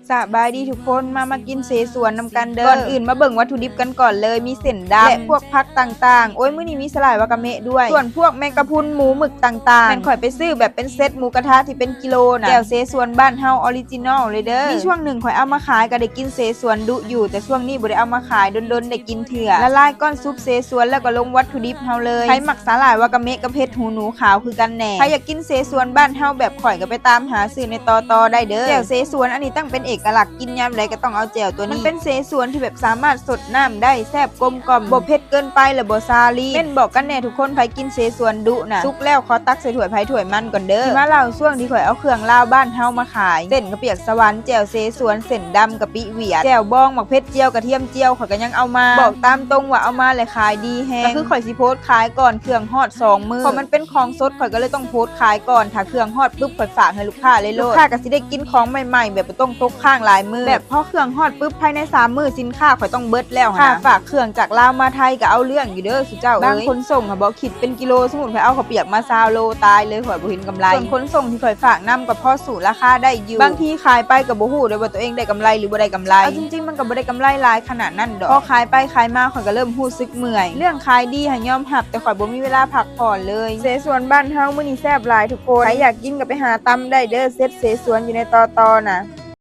ສະບາຍດີທຸກຄົນ ມາ ມາກິນເສສວນນຳກັນເດີ. ກ່ອນອື່ນມາເບິ່ງວັດຖຸດິບກັນກ່ອນເລີຍ ມີເສັ້ນດຳ ແລະ ພວກຜັກຕ່າງໆ. ໂອ້ຍ ມື້ນີ້ມີສາຫຼ່າຍວາກາເມະດ້ວຍ ສ່ວນພວກແມງກະພຸນ ໝູ ໝຶກຕ່າງໆ ແມ່ນຂ້ອຍໄປຊື້ແບບເປັນເຊັດໝູກະທະທີ່ເປັນກິໂລນະ. ແຈ່ວເສສວນບ້ານເຮົາ ອໍຣິຈິນອລເລີຍເດີ. ມີຊ່ວງໜຶ່ງຂ້ອຍເອົາມາຂາຍ ກໍໄດ້ກິນເສສວນດຸຢູ່ ແຕ່ຊ່ວງນີ້ບໍ່ໄດ້ເອົາມາຂາຍ ດົນໆໄດ້ກິນເທື່ອ. ລະລາຍກ້ອນຊຸບເສສວນ ແລ້ວກໍລົງວັດຖຸດິບເຮົາເລີຍ. ໃຜມັກສາຫຼ່າຍວາກາເມະກັບເຫັດຫູໜູຂາວຄືກັນແດ່? ໃຜຢາກກິນເສສວນບ້ານເຮົາແບບຂ້ອຍ ກໍໄປຕາມຫາຊື້ໃນ ຕ ຕ ໄດ້ເດີ. ແຈ່ວເສສວນອັນນີ້ຕັ້ງເປັນເອກະລັກ ກິນຍາມໃດກໍຕ້ອງເອົາແຈ່ວຕົວນີ້. ມັນເປັນເສສວນທີ່ແບບສາມາດສົດນ້ຳໄດ້ ແຊບກົມກ່ອມ ບໍ່ເຜັດເກີນໄປ ແລະ ບໍ່ຊາລີ. ເມັ້ນບອກກັນແດ່ທຸກຄົນ ໃຜກິນເສສວນດຸນະ. ສຸກແລ້ວຂໍຕັກໃສ່ຖ້ວຍໃຜຖ້ວຍມັນກ່ອນເດີ. ຊິມາເລົ່າຊ່ວງທີ່ຂ້ອຍເອົາເຄື່ອງລາວບ້ານເຮົາມາຂາຍ ເສັ້ນກະປຽກສະຫວັນ ແຈ່ວເສສວນ ເສັ້ນດຳ ກະປິຫວຽດ ແຈ່ວບອງ ໝາກເຜັດຈຽວ ກະທຽມຈຽວ ຂ້ອຍກໍຍັງເອົາມາ. ບອກຕາມຕົງວ່າເອົາມາແລ້ວຂາຍດີແຮງ ກໍຄືຂ້ອຍຊິໂພສຂາຍກ່ອນເຄື່ອງຮອດສອງມື້ ເພາະມັນເປັນຂອງສົດ ຂ້ອຍກໍເລີຍຕ້ອງໂພສຂາຍກ່ອນ ຖ້າເຄື່ອງຮອດປຶບ ຂ້ອຍຝາກໃຫ້ລູກຄ້າເລີຍໂລດ. ລູກຄ້າກໍຊິໄດ້ກິນຂອງໃໝ່ໆ ແບບບໍ່ຕ້ອງຕົກຄ້າງຫຼາຍມື້ ແບບພໍເຄື່ອງຮອດປຶບ ພາຍໃນສາມມື້ສິນຄ້າຂ້ອຍຕ້ອງເບິດແລ້ວຫັ້ນນະ. ຄ່າຝາກເຄື່ອງຈາກລາວມາໄທກໍເອົາເລື່ອງຢູ່ເດີ ເຈົ້າເອີຍ. ບາງຂົນສົ່ງຫາບໍ່ຄິດເປັນກິໂລ ສົມມຸດຂ້ອຍເອົາເຂົ້າປຽກມາຊາວໂລຕາຍເລີຍ ຂ້ອຍບໍ່ເຫັນກຳໄລ. ສ່ວນຂົນສົ່ງທີ່ຂ້ອຍຝາກນຳກໍພໍສູ້ລາຄາໄດ້ຢູ່ ບາງທີຂາຍໄປກໍບໍ່ຮູ້ເດ້ວ່າຕົວເອງໄດ້ກຳໄລຫຼືບໍ່ໄດ້ກຳໄລ. ເອົາຈິງໆມັນກໍບໍ່ໄດ້ກຳໄລຫຼາຍຂະໜາດນັ້ນດອກ ພໍຂາຍໄປຂາຍມາຂ້ອຍກໍເລີ່ມຮູ້ສຶກເມື່ອຍ. ເລື່ອງຂາຍດີຫາຍອມຮັບ ແຕ່ຂ້ອຍບໍ່ມີເວລາພັກຜ່ອນເລີຍ. ເສສວນບ້ານເຮົາມື້ນີ້ແຊບຫຼາຍທຸກຄົນ ໃຜຢາກກິນກໍໄປຫາຕຳໄດ້ເດີ ເຊັດເສສວນຢູ່ໃນ ຕ ຕ ນະ.